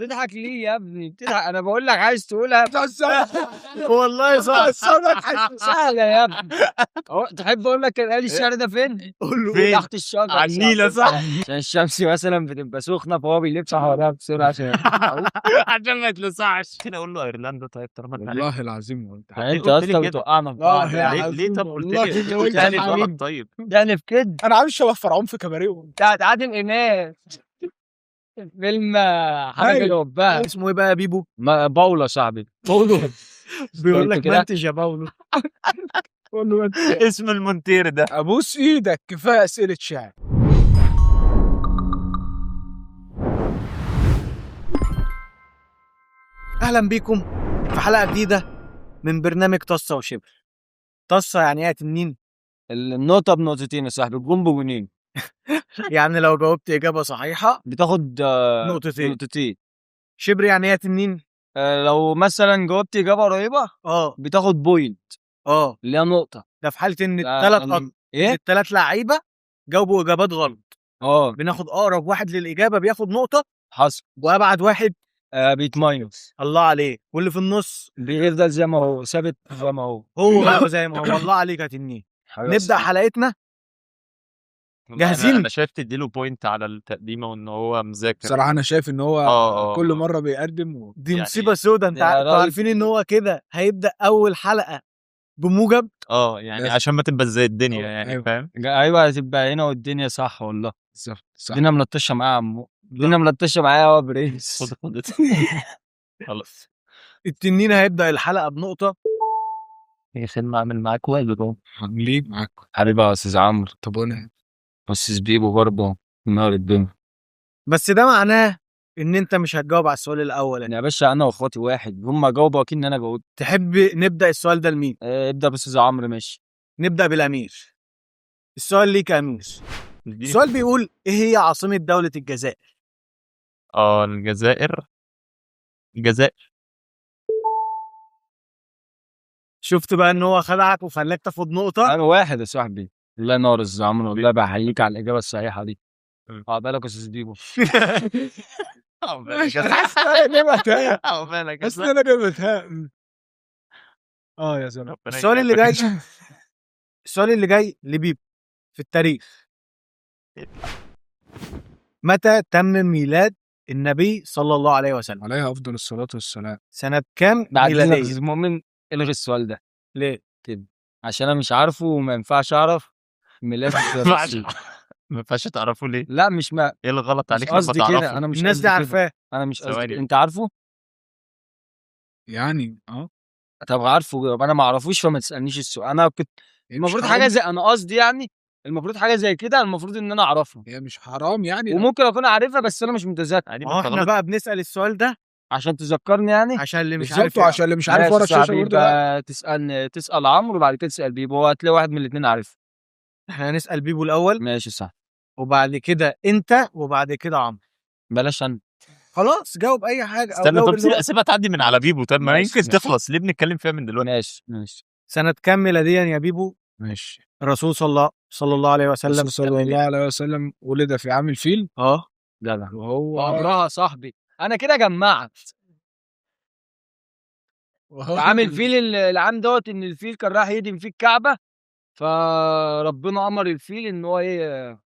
بتضحك ليه يا ابني؟ بتضحك، انا بقول لك عايز تقولها. والله صح. سهلة يا ابني. تحب اقول لك كان قال الشعر ده فين؟ قول له. فين؟ تحت الشجرة. على النيلة، صح؟ عشان الشمس مثلا بتبقى سخنة فهو بيلف حواليها بسرعة عشان عشان ما يتلسعش. ممكن اقول له ايرلندا طيب طالما انت عارف. والله العظيم قلت. يعني انت ليه قلت لي اصلا كده؟ بتوقعنا في بعض. والله يعني. ليه طب قلت والله لي لو قلت انت لي غلط طيب؟ يعني في كده انا عامل شبه فرعون في كباريه. بتاعت عادل امام، فيلم حاجة أيوة. كده وبها. اسمه ايه بقى يا بيبو؟ باولا صاحبي. باولو بيقول لك كده. منتج يا باولو. قول له انت. اسم المونتير ده. ابوس ايدك، كفاية اسئلة شعر. اهلا بيكم في حلقة جديدة من برنامج طاسه وشبر. طاسه يعني ايه يا تنين؟ النقطة بنقطتين يا صاحبي، الجون بجونين. يعني لو جاوبت اجابه صحيحه بتاخد نقطتين. نقطتين. شبر يعني ايه يا تنين؟ لو مثلا جاوبت اجابه قريبه بتاخد point اللي هي نقطة. ده في حاله ان الثلاث ايه؟ الثلاث لعيبة جاوبوا اجابات غلط، بناخد اقرب واحد للاجابة بياخد نقطة، حصل. وابعد واحد بيت minus. الله عليك، واللي في النص بيفضل زي ما هو، ثابت زي ما هو. هو زي ما هو. الله عليك يا تنين. حبيبي. نبدا حلقتنا. جاهزين؟ انا شايف تديله point على التقديمه وان هو مذاكر. بصراحة انا شايف ان هو كل مرة بيقدم دي يعني مصيبة سودا. انت يا انتوا راجل. عارفين ان هو كده هيبدا اول حلقة بموجب. يعني عشان ما تبقى زي الدنيا يعني. أيوة. فاهم؟ ايوه هتبقى هنا والدنيا صح والله. بالظبط صح. الدنيا ملطشه معايا يا عمو، الدنيا ملطشه معايا يا برنس. خد خد. خلاص. التنين هيبدا الحلقة بنقطة. يا خدمة اعمل معاك واجب. ليه معاك؟ حبيبي يا استاذ عمرو. طب وانا استاذ بيبو برضه نار الدنيا. بس ده معناه ان انت مش هتجاوب على السؤال الاول. يا باشا انا واخواتي واحد، هم جاوبوا اكيد ان انا جاوبت. تحب نبدا السؤال ده لمين؟ ابدا باستاذ عمرو. ماشي. نبدا بالامير. السؤال ليك يا امير. السؤال بيقول ايه هي عاصمة دولة الجزائر؟ الجزائر. الجزائر. شفت بقى ان هو خدعك وخلاك تاخد نقطة. انا واحد يا صاحبي. الله ينور يا استاذ عمرو، والله بحييك على الاجابة الصحيحة دي. عقبالك يا استاذ بيبو. حاسس ان انا جبتها، حاسس ان انا جبتها. يا زلمة. السؤال اللي جاي، السؤال اللي جاي لبيبو في التاريخ. متى تم ميلاد النبي صلى الله عليه وسلم؟ عليها افضل الصلاة والسلام. سنة كام بعد اذنك يا ميلادية؟ استاذ مؤمن الغي السؤال ده. ليه؟ كده عشان انا مش عارفه وما ينفعش اعرف ميلاد الرسول. ما ينفعش تعرفه ليه؟ لا مش ما ايه الغلط مش عليك لما قصدي كده، تعرفه؟ انا مش الناس دي قصدي كده. عارفاه. انا مش قصدي. ثواني. انت عارفه؟ يعني طب عارفه، طب انا ما اعرفوش فما تسالنيش السؤال. انا كنت هي مش المفروض حرام؟ حاجة زي انا قصدي يعني المفروض حاجة زي كده المفروض ان انا اعرفها، هي مش حرام يعني. وممكن اكون عارفها بس انا مش متذكر. عادي، ما هو انت احنا غلط. بقى بنسأل السؤال ده عشان تذكرني يعني. عشان اللي مش عارف بالظبط، يعرف. وعشان اللي مش عارف ماشي ورا الشاشة صاحبي، برضه لا. يبقى تسال عمرو وبعد كده تسال بيبو، هو هتلاقي واحد من الاثنين عارفها. احنا هنسأل بيبو الأول. ماشي صح. وبعد كده انت، وبعد كده عمرو. بلاش انا. خلاص جاوب اي حاجة أو استنى جاوب طب اللي هو- سيبها تعدي من على بيبو. طب ما ماشي، يمكن ماشي. تخلص، ليه بنتكلم فيها من دلوقتي؟ ماشي ماشي. سنة كام ميلاديا يا بيبو ماشي. الرسول صلى الله عليه وسلم؟ الرسول صلى الله عليه وسلم ولد في عام الفيل. جدع. وهو عمرها صاحبي. انا كده جمعت عامل فيل العام دوت ان الفيل كان رايح يهدم فيه الكعبة، فربنا امر الفيل ان هو ايه.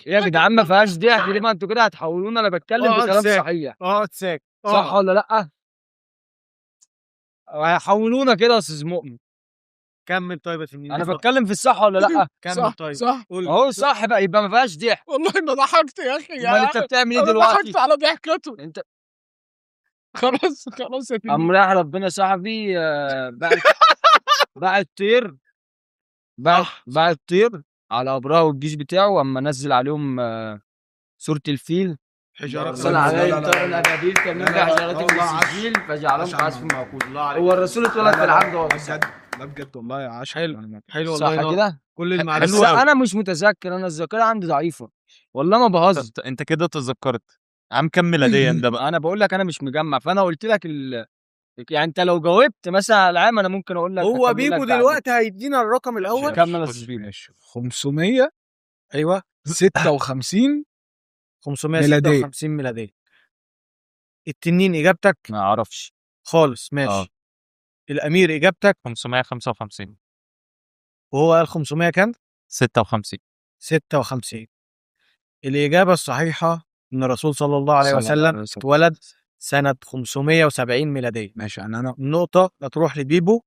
يا جدعان ما فيهاش ضحك دي، ما انتوا كده هتحولونا. انا بتكلم اقعد بكلام ساكت. صحيح. اقعد ساكت. صح ولا لا؟ هيحولونا كده يا استاذ مؤمن. كمل طيب يا تنين. انا بتكلم في الصح ولا لا؟ كمل صح طيب. صح. قول. اهو صح بقى، يبقى ما فيهاش ضحك. والله ما ضحكت يا اخي. امال انت بتعمل ايه انا دلوقتي؟ ضحكت على ضحكته. انت خلاص خلاص يا تنين. قام رايح ربنا صاحبي بعت طير، بعت طير على ابرهة والجيش بتاعه، اما نزل عليهم سورة الفيل. حجارة. صلى عليهم لا، لا، طير لا. الابابيل ترميم لا، لا، لا، بحجارة والله عاش. السجيل فجعلهم عاش كعصف عم. مأكول. الله عليك. هو الرسول اتولد في العام ده ولا بجد لا بجد والله عاش. حلو. حلو والله. صح ينور. كده؟ كل المعلومات. حلو أوي. انا مش متذكر، انا الذاكرة عندي ضعيفة والله ما بهزر. طب انت كده تذكرت عام كام ميلاديا ده بقى؟ انا بقول لك انا مش مجمع، فانا قلت لك يعني انت لو جاوبت مثلا على العام انا ممكن اقول لك هو أكمل لك بيبو بعدين. دلوقتي هيدينا الرقم الاول. كمل يا استاذ بيبو. ماشي. 556 ايوه 556 ميلادية. التنين اجابتك؟ ما اعرفش خالص. ماشي. الامير اجابتك؟ 555. وهو قال 500 كام؟ 56. 56. الإجابة الصحيحة إن الرسول صلى الله عليه وسلم اتولد سنة 570 ميلادية. ماشي. انا النقطة هتروح لبيبو.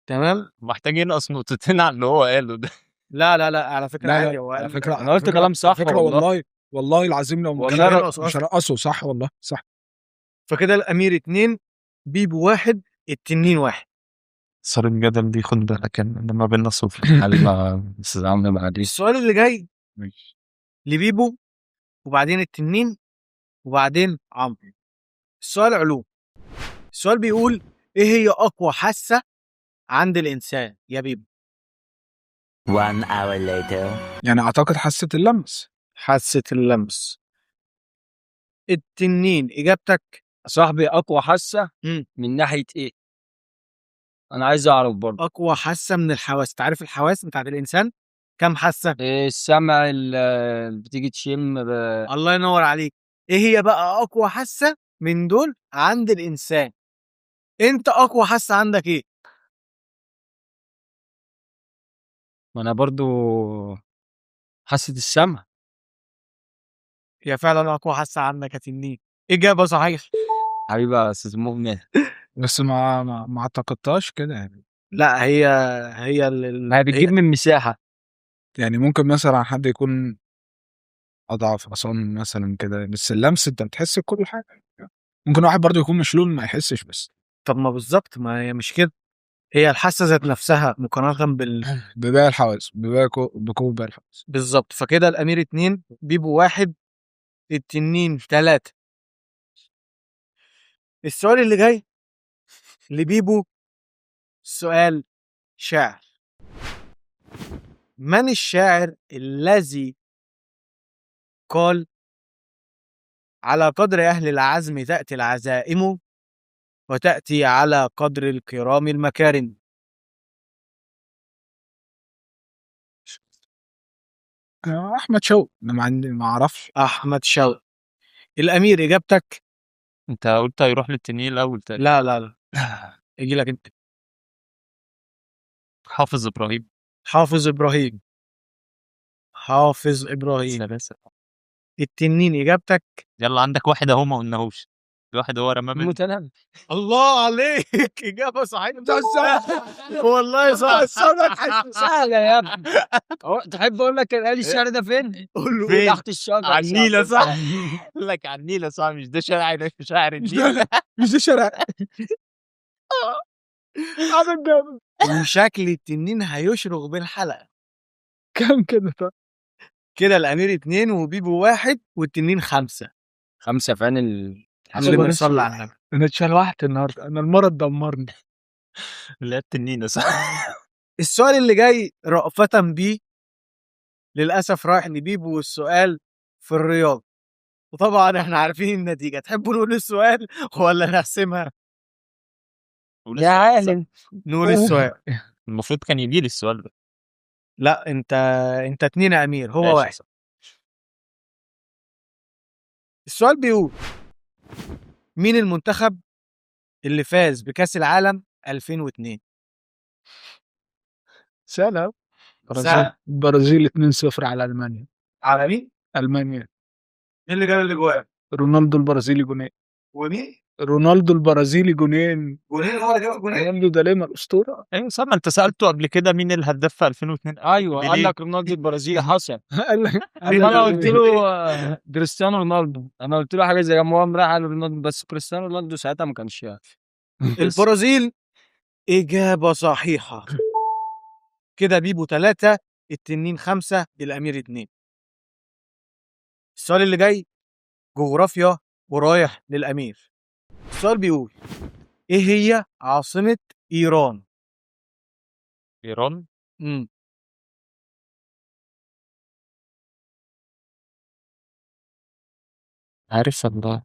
تمام. محتاج ينقص نقطتين على اللي هو قاله ده. لا لا لا، على فكرة لا عادي، لا، هو على قال- فكرة أنا قلت كلام صح على فكرة والله. والله والله العظيم لو ما والله كان رقص مش هرقصه. صح والله صح. فكده الأمير 2، بيبو 1، التنين 1. صار الجدل دي، خد بالك ان ما بيننا صفر. حبيبي يا استاذ عمرو معلش. السؤال اللي جاي لبيبو وبعدين التنين وبعدين عمرو. السؤال علوم. السؤال بيقول ايه هي اقوى حاسة عند الانسان يا بيبو؟ 1 hour later. يعني اعتقد حاسه اللمس. حاسة اللمس. التنين اجابتك؟ صاحبي اقوى حاسه من ناحية ايه؟ انا عايز اعرف برضه. اقوى حاسة من الحواس. تعرف الحواس بتاعت الانسان كم حاسة؟ إيه السمع، اللي بتيجي تشم الله ينور عليك. ايه هي بقى اقوى حاسة من دول عند الانسان؟ انت اقوى حاسة عندك ايه؟ ما انا برضو حاسه السمع. هي فعلا اقوى حاسة عندك يا تنين. اجابة صحيحة. حبيبي يا استاذ مؤمن. بس ما اعتقدتهاش كده يعني. لا هي هي ما هي بتجيب من مساحة. يعني ممكن مثلا حد يكون اضعف اصلا مثلا كده، بس اللمس انت بتحس بكل حاجة. ممكن واحد برضو يكون مشلول ما يحسش بس. طب ما بالظبط، ما هي مش كده، هي الحاسة ذات نفسها مقارنة بباقي الحواس، بقوة باقي الحواس. بالظبط. فكده الامير 2، بيبو 1، التنين 3. السؤال اللي جاي لبيبو سؤال شعر. من الشاعر الذي قال على قدر أهل العزم تأتي العزائم وتأتي على قدر الكرام المكارم؟ احمد شوقي. انا ما اعرفش. أحمد شوقي. الأمير إجابتك؟ انت قلت هيروح للتنين الاول تاني. لا لا لا، يجي لك أنت. حافظ ابراهيم. حافظ إبراهيم. حافظ إبراهيم. سلاسل. التنين إجابتك؟ يلا عندك واحد اهو ما قلناهوش، الواحد هو رماه من متنبي. الله عليك، إجابة صحيحة. والله صح. سهلة يا ابني. تحب اقول لك كان قال الشعر ده فين؟ قول له. فين؟ تحت الشجرة. على النيل صح؟ قال لك على النيل صح، مش ده شارع، شاعر النيل. مش ده شارع. عامل جامد. وشكل التنين هيشرغ بالحلقة. كام كده طيب؟ كده الأمير 2 وبيبو 1 والتنين 5. 5 في عين اللي بنصلي على النبي. انا اتشلوحت النهارده، انا المرض دمرني. لا التنين صح. السؤال اللي جاي رأفة بيه للأسف رايح لبيبو، والسؤال في الرياض، وطبعا احنا عارفين النتيجة. تحبوا نقول السؤال ولا نحسمها؟ يا عالم. نقول السؤال. المفروض كان يجي لي السؤال ده. لا انت 2 يا امير، هو 1. السؤال بيقول مين المنتخب اللي فاز بكأس العالم 2002؟ سهلة. البرازيل 2-0 على المانيا. على مين؟ المانيا. مين اللي جاب الاجوان؟ رونالدو البرازيلي جونين. ومين؟ رونالدو البرازيلي جونين. جونين، هو اللي جاب جونين. رونالدو ده ليه الاسطورة. ايوه صح، ما انت سالته قبل كده مين الهداف في 2002. ايوه قال لك رونالدو البرازيلي. حصل. قال لك انا قلت له كريستيانو رونالدو، انا قلت له حاجة زي ما هو راح على رونالدو، بس كريستيانو رونالدو ساعتها ما كانش. البرازيل اجابه صحيحه. كده بيبو 3، التنين 5، الامير 2. السؤال اللي جاي جغرافيا ورايح للامير. السؤال بيقول ايه هي عاصمة ايران؟ ايران؟ عارف الله.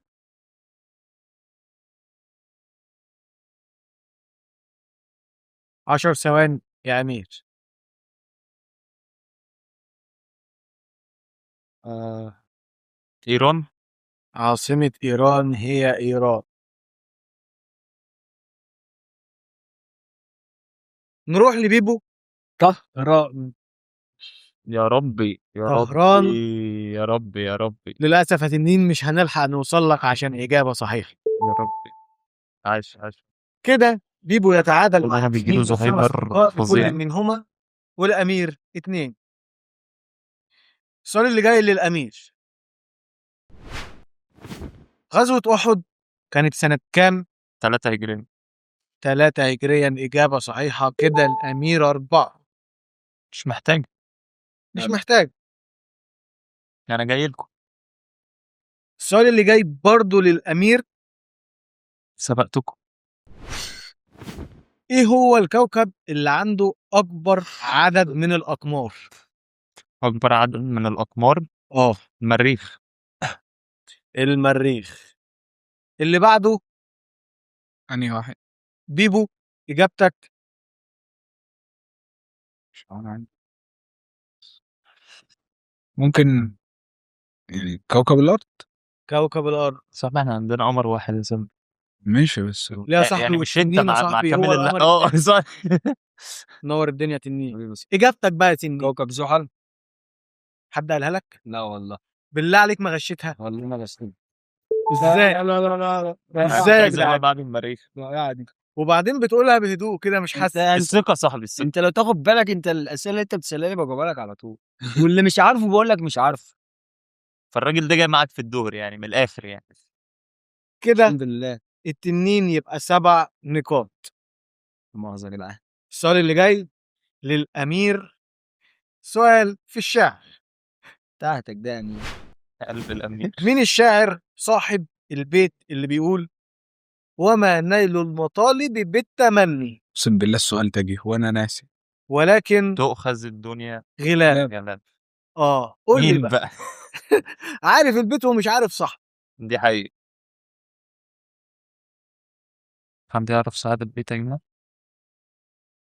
10 ثواني يا امير. ايران. عاصمة إيران هي إيران. نروح لبيبو. طهران. يا ربي يا طهران. ربي يا ربي يا ربي للأسف يا تنين مش هنلحق نوصل لك عشان إجابة صحيحة. يا ربي. عاش عاش. كده بيبو يتعادل والله مع بيجيله التنين زهايمر بخمس نقاط فظيع. لكل منهما، والأمير 2. السؤال اللي جاي للأمير. غزوة أحد كانت سنة كام؟ 3 هجرية. 3 هجريا، إجابة صحيحة. كده الأمير 4. مش محتاج. مش محتاج. أنا جاي لكم. السؤال اللي جاي برضه للأمير. سبقتكم. إيه هو الكوكب اللي عنده أكبر عدد من الأقمار؟ أكبر عدد من الأقمار؟ المريخ. المريخ. اللي بعده أنهي واحد؟ بيبو، إجابتك؟ مش عارف. ممكن يعني كوكب الأرض؟ كوكب الأرض. صح، احنا عندنا قمر واحد يا زلمة. ماشي بس لا يا صاحبي، يعني مش انت والتنين يا مع صاحبي، كامل هو القمر صح. نور الدنيا تنين. حبيبي بس. إجابتك بقى يا تنين. كوكب زحل. حد قالها لك؟ لا والله. بالله عليك ما غشيتها. والله ما غشيتها. ازاي؟ لا لا لا لا. ازاي يا عايز جدعان؟ بعد المريخ. لا يعني. وبعدين بتقولها بهدوء كده، مش حاسس. الثقة صاحبي، الثقة. انت لو تاخد بالك، انت الاسئلة اللي انت بتسالها لي بجاوبها لك على طول، واللي مش عارفه بقول لك مش عارفه. فالراجل ده جاي معاك في الدور يعني، من الاخر يعني. كده الحمد لله. التنين يبقى 7 نقاط. مؤاخذة يا جدعان. السؤال اللي جاي للأمير، سؤال في الشعر. تحتك ده يا أمير. قلب الأمير. مين الشاعر صاحب البيت اللي بيقول وما نيل المطالب بالتمني؟ اقسم بالله السؤال ده جه وانا ناسي. ولكن تؤخذ الدنيا غلاب. غلاب. قول لي مين بقى. بقى؟ عارف البيت ومش عارف صح. دي حقيقة. حد يعرف صاحب البيت يا جماعة؟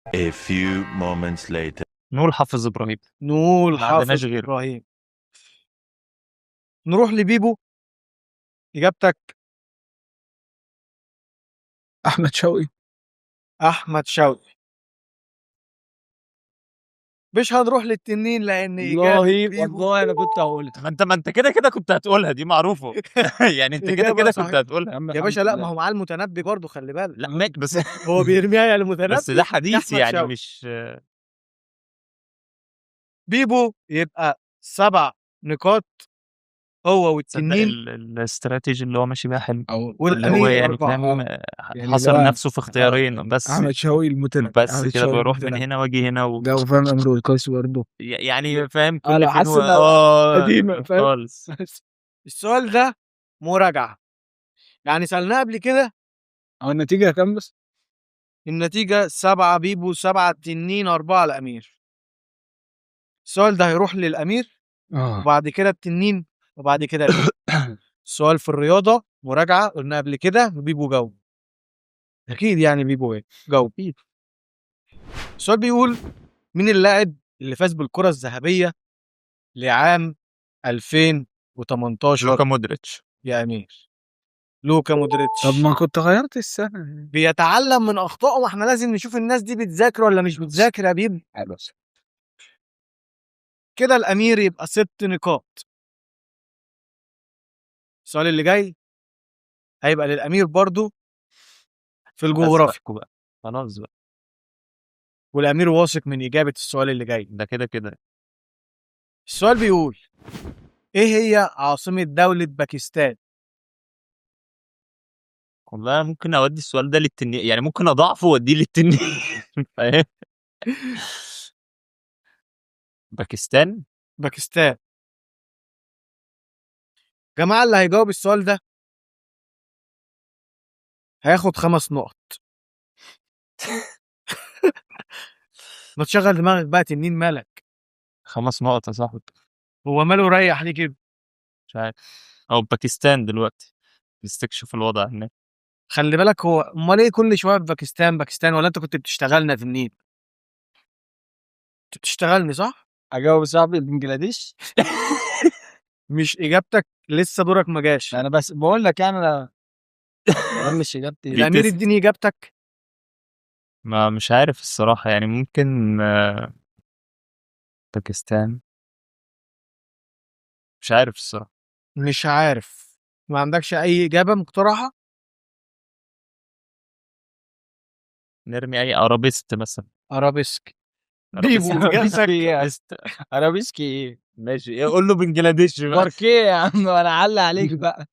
A few moments later. نقول حافظ إبراهيم. نقول ما عندناش حافظ غيره. إبراهيم. نروح لبيبو، إجابتك؟ أحمد شوقي. أحمد شوقي. مش هنروح للتنين لأن إجابة والله بيبو والله أنا كنت هقولها. ما أنت كده كده كنت هتقولها، دي معروفة. يعني أنت كده إجابة كده كنت صحيحة. هتقولها. يا باشا لا، ما هو معاه المتنبي برضه، خلي بالك. لا ماشي، بس هو بيرميها يا المتنبي. بس ده حديث أحمد يعني شوقي. مش بيبو يبقى 7 نقاط هو تصدق والتنين. الاستراتيجي اللي هو ماشي بيها حلو. أو والأمير هو يعني 4. فاهم، يعني حصر اللي هو نفسه في اختيارين بس. أحمد شوقي المتنبي. بس أحمد كده شوقي بروح من المتنبي. هنا واجي هنا ده هو فاهم أمر القيس برضه. يعني فاهم كل لو فين حاسس إنها قديمة، فاهم؟ خالص. السؤال ده مراجعة، يعني سألناه قبل كده. هو النتيجة كام بس؟ النتيجة 7 بيبو، 7 تنين، 4 الأمير. السؤال ده هيروح للأمير، وبعد كده التنين، وبعد كده الأمير. السؤال في الرياضة مراجعة، قلنا قبل كده بيبو جاوب. أكيد يعني بيبو إيه؟ جاوب. السؤال بيقول مين اللاعب اللي فاز بالكرة الذهبية لعام 2018؟ لوكا مودريتش. يا أمير. لوكا مودريتش. طب ما كنت غيرت السنة. بيتعلم من أخطائه، ما احنا لازم نشوف الناس دي بتذاكر ولا مش بتذاكر يا بيب. حلو. كده الأمير يبقى 6 نقاط. السؤال اللي جاي هيبقى للأمير برضو في الجغرافيا. بقى. خلاص بقى. والأمير واثق من إجابة السؤال اللي جاي. ده كده كده. السؤال بيقول إيه هي عاصمة دولة باكستان؟ والله ممكن أودي السؤال ده للتنين، يعني ممكن أضعفه وأوديه للتنين. فاهم؟ باكستان؟ باكستان. جماعة اللي هيجاوب السؤال ده هياخد 5 نقط. ما تشغل دماغك بقى تنين، مالك؟ 5 نقط يا صاحبي. هو ماله ريح ليه كده؟ مش عارف. أو باكستان دلوقتي بيستكشف الوضع هناك. خلي بالك، هو امال ايه كل شوية في باكستان باكستان؟ ولا انت كنت بتشتغلنا في النيل؟ انت بتشتغلني صح؟ اجاوب صاحبي بنجلاديش. مش اجابتك لسه دورك ما جاش. انا بس بقول لك يعني انا مش اجابتي. الامير اديني اجابتك. ما مش عارف الصراحة يعني، ممكن باكستان، مش عارف الصراحة. مش عارف، ما عندكش اي اجابه مقترحه؟ نرمي اي ارابيست مثلا. ارابيسك. بيبو اجابتك. ارابيسكي ايه؟ ماشي، قول له بنجلاديش بقى. باركيه يا عم، وانا اعلق عليك بقى.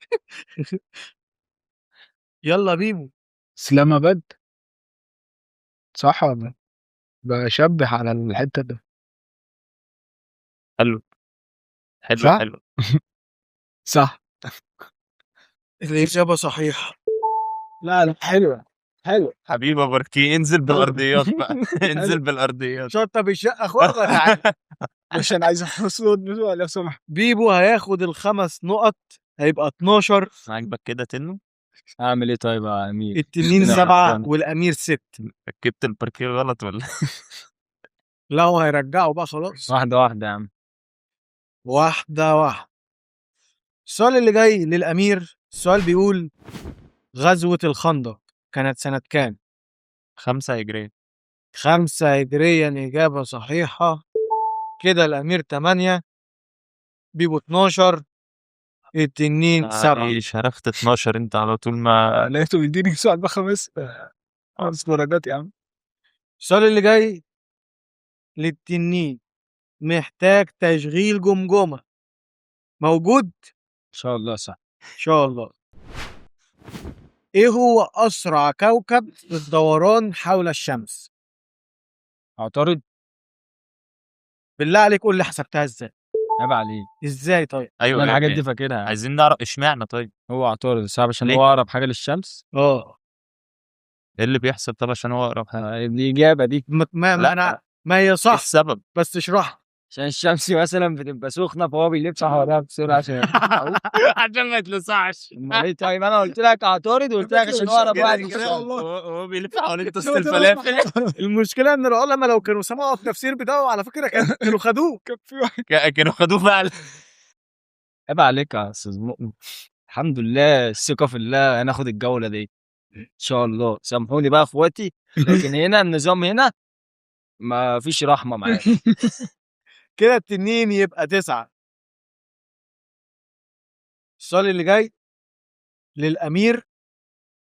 يلا بيبو. اسلام اباد صح ولا؟ بشبه على الحتة ده. حلو حلو. صح؟ حلو. صح. الاجابة صحيحه. لا لا، حلوة حلوة. حبيبي باركيه، انزل بالارضيات بقى. انزل بالارضيات. شطه بالشقه خد تعالى. عشان عايز احفظ بتوع لو سمحت. بيبو هياخد ال5 نقط، هيبقى 12. عاجبك كده تنو؟ اعمل ايه طيب يا امير؟ التنين 7 والامير 6. ركبت الباركيه غلط ولا؟ لا هو هيرجعه بقى خلاص. واحدة واحدة يا عم. واحدة واحدة. السؤال اللي جاي للأمير، السؤال بيقول غزوة الخندق كانت سنة كام؟ 5 هجرية. 5 هجريا، إجابة صحيحة. كده الأمير 8، بيبو 12، التنين 7. ايه شرخت 12 انت على طول. ما لقيته بيديني سؤال بخمس درجات يا عم. السؤال اللي جاي للتنين محتاج تشغيل جمجمة. موجود؟ ان شاء الله صح. إن شاء الله. إيه هو أسرع كوكب في الدوران حول الشمس؟ اعترض. بالله عليك قول لي حسبتها إزاي؟ عيب عليك. إزاي طيب؟ ايوه انا الحاجات يعني دي فاكرها. عايزين نعرف اشمعنى. طيب هو اعترض صعب عشان ليه؟ هو اقرب حاجة للشمس. آه ايه اللي بيحصل طب عشان هو اقرب حاجة؟ الاجابة دي ما لا. أنا ما هي صح ايه السبب؟ بس اشرحها. عشان الشمس مثلا بتبقى سخنة فهو بيلف حواليها بسرعة عشان عشان ما يتلسعش. امال ايه؟ طيب انا قلت لك اعترض وقلت لك عشان هو اقرب واحد للشمس. هو بيلف حوالين طاسه الفلافل. المشكلة إن العلماء لو كانوا سمعوا التفسير بتاعه على فكرة كانوا خدوه. كان في واحد كانوا خدوه فعلا. عيب عليك يا استاذ مؤمن. الحمد لله، الثقة في الله، هناخد الجولة دي ان شاء الله. سامحوني بقى اخواتي، لكن هنا النظام هنا ما فيش رحمه معايا. كده التنين يبقى 9. السؤال اللي جاي للأمير،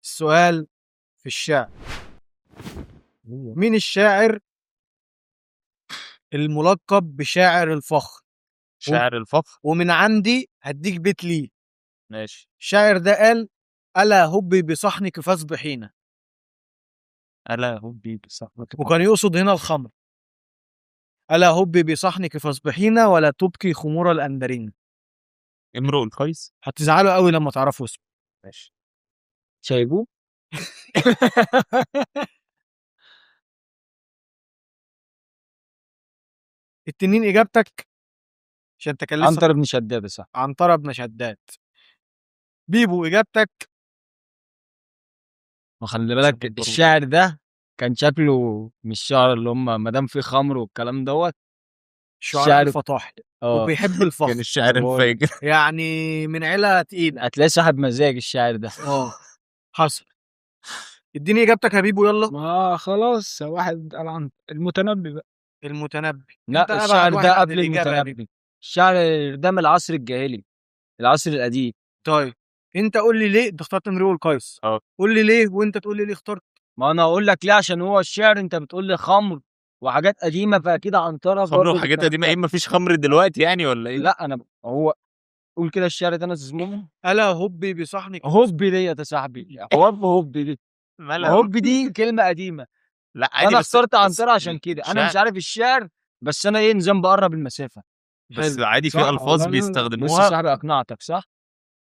السؤال في الشعر. مين الشاعر الملقب بشاعر الفخر؟ شاعر الفخر. ومن عندي هديك بيت ليه. ماشي. الشاعر ده قال ألا هبي بصحنك فاصبحينا، الا هبي بصحنك، وكان يقصد هنا الخمر. ألا هبي بصحنك فاصبحينا ولا تبكي خمور الأندرين. امرؤ القيس. هتزعلوا قوي لما تعرفوا اسمه. ماشي. شايبوه؟ التنين إجابتك عشان انت كان لسه عنتر بن شداد صح. عنترة بن شداد. بيبو إجابتك. ما خلي بالك الشاعر ده كان شكله مش شعر اللي هم ما دام في خمر والكلام دوت. شعر الشاعر الفطاحل وبيحب الفخر. كان الشاعر الفاجر يعني من عيلة تقيلة. هتلاقي صاحب مزاج الشاعر ده. حصل. اديني إجابتك يا بيبو يلا. ما خلاص واحد قال عن المتنبي بقى. المتنبي. لا الشاعر ده قبل المتنبي. الشاعر ده من العصر الجاهلي، العصر القديم. طيب انت قول لي ليه انت اخترت امرؤ القيس. قول لي ليه وانت تقول لي ليه اخترت. ما انا اقول لك ليه، عشان هو الشعر انت بتقول لي خمر وحاجات قديمة فاكيد عنتره خمر وحاجات قديمة. ايه مفيش خمر دلوقتي يعني ولا ايه؟ لا انا هو قول كده الشعر ده انا اسمه الا هبي بصحنك. هبي ديت يا صاحبي، هبي دي. هبي دي كلمة قديمة. لا عادي، انا اخترت عنتره عشان كده. انا مش عارف الشعر بس انا ايه نظام بقرب المسافة. بس عادي في الفاظ بيستخدموها. بس صاحبي اقنعتك صح؟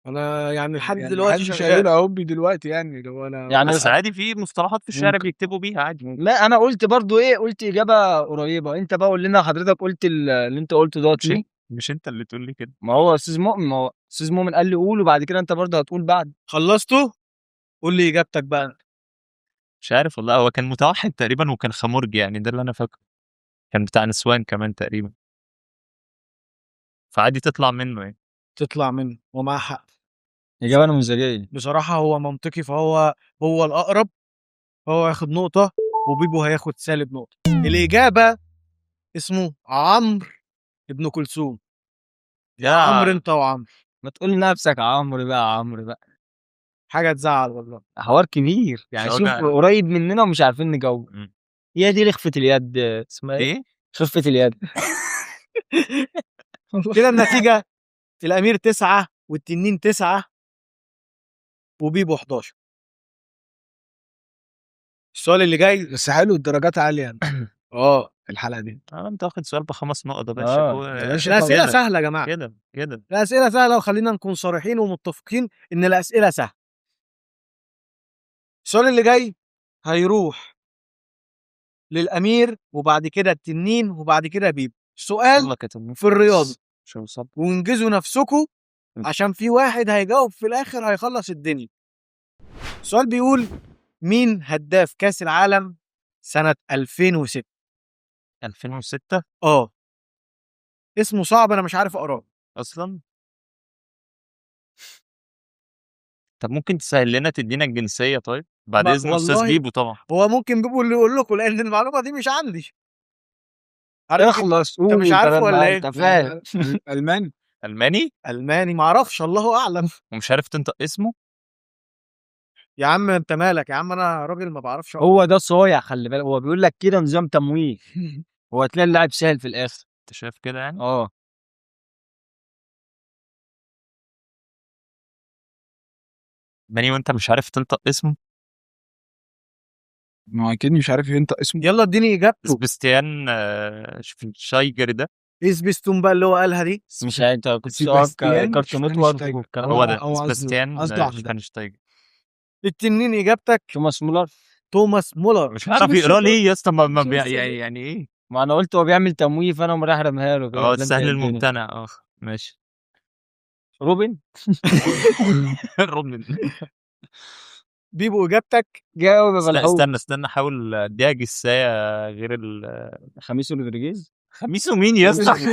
انا يعني لحد يعني دلوقتي مش هقول هوبي دلوقتي يعني لو انا يعني بس عادي في مصطلحات في الشعر بيكتبوا بيها عادي. لا انا قلت برضو ايه، قلت اجابه قريبه. انت بقى قول لنا حضرتك قلت اللي انت قلته دوت ليه؟ مش انت اللي تقول لي كده. ما هو استاذ مؤمن، ما هو استاذ مؤمن قال لي قول، وبعد كده انت برضو هتقول بعد. خلصته؟ قول لي اجابتك بقى. مش عارف والله. هو كان متوحد تقريبا وكان خمرجي يعني، ده اللي انا فاكره. كان بتاع نسوان كمان تقريبا، فعادي تطلع منه يعني. تطلع منه ومعاه حق. اجابه نموذجيه. بصراحة هو منطقي، فهو هو الاقرب، فهو هياخد نقطة وبيبو هياخد سالب نقطة. الاجابة اسمه عمرو ابن كلثوم. يا عمرو انت وعمرو ما تقول لنفسك عمرو بقى، عمرو بقى حاجة تزعل والله. حوار كبير يعني. مش شوف هقول- قريب مننا ومش عارفين نجاوب. هي دي لخفه اليد، اسمها ايه؟ ايه؟ خفه اليد. كده النتيجة الامير 9 والتنين 9 وبيبو 11. السؤال اللي جاي بس حلو، الدرجات عالية اه الحلقة دي. انت واخد سؤال بخمس نقط يا باشا. آه. يا باشا. الاسئلة كده. سهلة يا جماعة. كده كده. الاسئلة سهلة، وخلينا نكون صريحين ومتفقين ان الاسئلة سهلة. السؤال اللي جاي هيروح للامير وبعد كده التنين وبعد كده بيبو. سؤال يلا كتب في الرياضة، مش هوصل. وانجزوا نفسكم عشان في واحد هيجاوب في الاخر هيخلص الدنيا. السؤال بيقول مين هداف كاس العالم سنة 2006؟ 2006 اه اسمه صعب، انا مش عارف اقراه. اصلا. طب ممكن تسهل لنا تدينا الجنسية طيب؟ بعد ما اذن استاذ والله بيبو طبعا. هو ممكن بيبو اللي يقول لكم، لان المعلومة دي مش عندي. عارف اخلص انت قول. مش عارفه بدل ولا ما ايه؟ انت فاهم. الماني. الماني؟ الماني معرفش، الله اعلم. ومش عارف تنطق اسمه؟ يا عم انت مالك يا عم، انا راجل ما بعرفش أقرأ. هو ده صايع، خلي بالك، هو بيقول لك كده نظام تمويه، هو تلاقي اللاعب سهل في الاخر. انت شايف كده يعني؟ اه الماني وانت مش عارف تنطق اسمه؟ ما هو اكيد مش عارف ينطق اسمه. يلا اديني اجابته. سبستيان شايجر ده. اسبستون بقى اللي هو قالها دي. مش عارف، انت كنت سيباستيان كارتون نتورك شفاينشتايجر. والكلام هو ده. ده هو قصده سباستيان قصده على ده. شفاينشتايجر. التنين اجابتك. توماس مولر. توماس مولر. مش عارف يقراه ليه يا اسطى؟ ما يعني ايه؟ ما انا قلت هو بيعمل تمويه، فانا رايح رميها له كده. اه ده انت السهل إيه الدنيا. الممتنع. ماشي. روبن. روبن. بيبو اجابتك. جاوب يا استنى بلحوق. استنى استنى، احاول اديها جسايه غير ال خميس رودريجيز. خميسه مين يا اسطى؟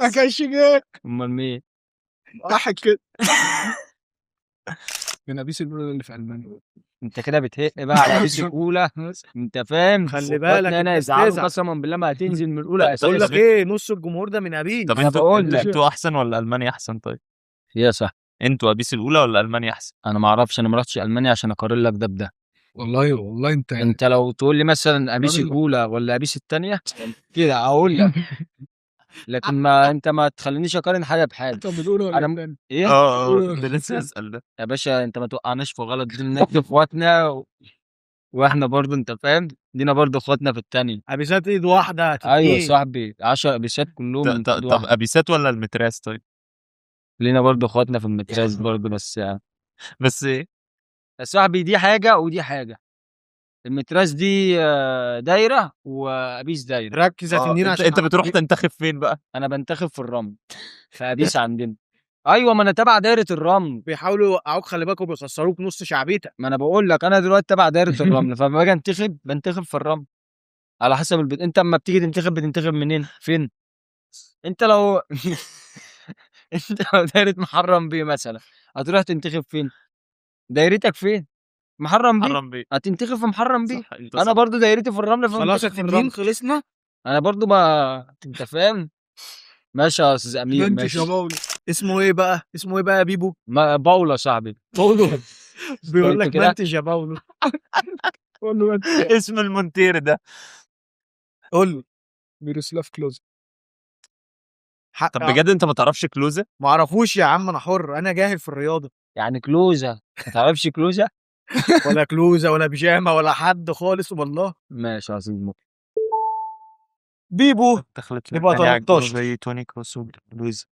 ما كانش جاي. امال مين؟ ضحك كده من ابيس الاولى اللي في المانيا. انت كده بتهق بقى على ابيس الاولى، انت فاهم؟ خلي بالك انا انت يزعلوا بتزعل. قسما بالله ما هتنزل من الاولى طب اساسا. بقول لك ايه، نص الجمهور ده من ابيه. طب أنا انتوا بقول لك. انتوا احسن ولا المانيا احسن طيب؟ يا صح. انتوا ابيس الاولى ولا المانيا احسن؟ انا ما اعرفش، انا ما رحتش المانيا عشان اقارن لك ده بده. والله والله انت انت لو تقول لي مثلا ابيس راجل. الاولى ولا ابيس الثانية كده اقول لك، لكن ما انت ما تخلينيش اقارن حاجة بحاجة. طب الاولى ولا انا الثانية؟ ايه اه كنت لسه اسال ده. يا باشا، انت ما توقعناش في غلط، دي نكتب اخواتنا واحنا برضو انت فاهم، دينا برضو اخواتنا في الثانية. ابيسات ايد واحدة. ايوه ايه؟ صاحبي، 10 ابيسات كلهم من طب ايد طب واحدة. ابيسات ولا المتراس طيب؟ لينا برضو اخواتنا في المتراس برضو، بس يعني بس ايه؟ يا صاحبي دي حاجة ودي حاجة. المتراس دي دايرة وابيس دايرة. ركز يا تنين انت, عشان انت بتروح تنتخب فين بقى؟ انا بنتخب في الرمل في ابيس عندنا. ايوه ما انا تبع دايرة الرمل. بيحاولوا يوقعوك، خلي بالك، وبيخسروك نص شعبيتك. ما انا بقول لك انا دلوقتي تبع دايرة الرمل، فلما باجي انتخب بنتخب في الرمل على حسب البيت. انت اما بتيجي تنتخب بتنتخب منين؟ فين؟ انت لو انت لو دايرة محرم بيه مثلا هتروح تنتخب فين؟ دايرتك فين؟ محرم بيه. محرم بيه. هتنتخب في محرم بيه. صح انت انا صح. برضو دايرتي في الرمل خلاص يا فبنتخب في تنين الرمل. خلصنا. انا برضو ما انت فاهم. ماشي يا استاذ امير، انت ماشي. يا باولو. اسمه ايه بقى؟ اسمه ايه بقى يا بيبو؟ ما باولا صاحبي. باولو. بيقول لك كده؟ منتج يا باولو. قول له انت. اسم المونتير ده. قول له. ميروسلاف كلوز. حق. طب بجد انت ما تعرفش كلوزا؟ ما اعرفوش يا عم، انا حر، انا جاهل في الرياضة. يعني كلوزا ما تعرفش كلوزا؟ ولا كلوزا ولا بيجامه ولا حد خالص والله. ماشي يا استاذ. بيبو دخلت نبقى 13. زي توني كروس وكلوزا.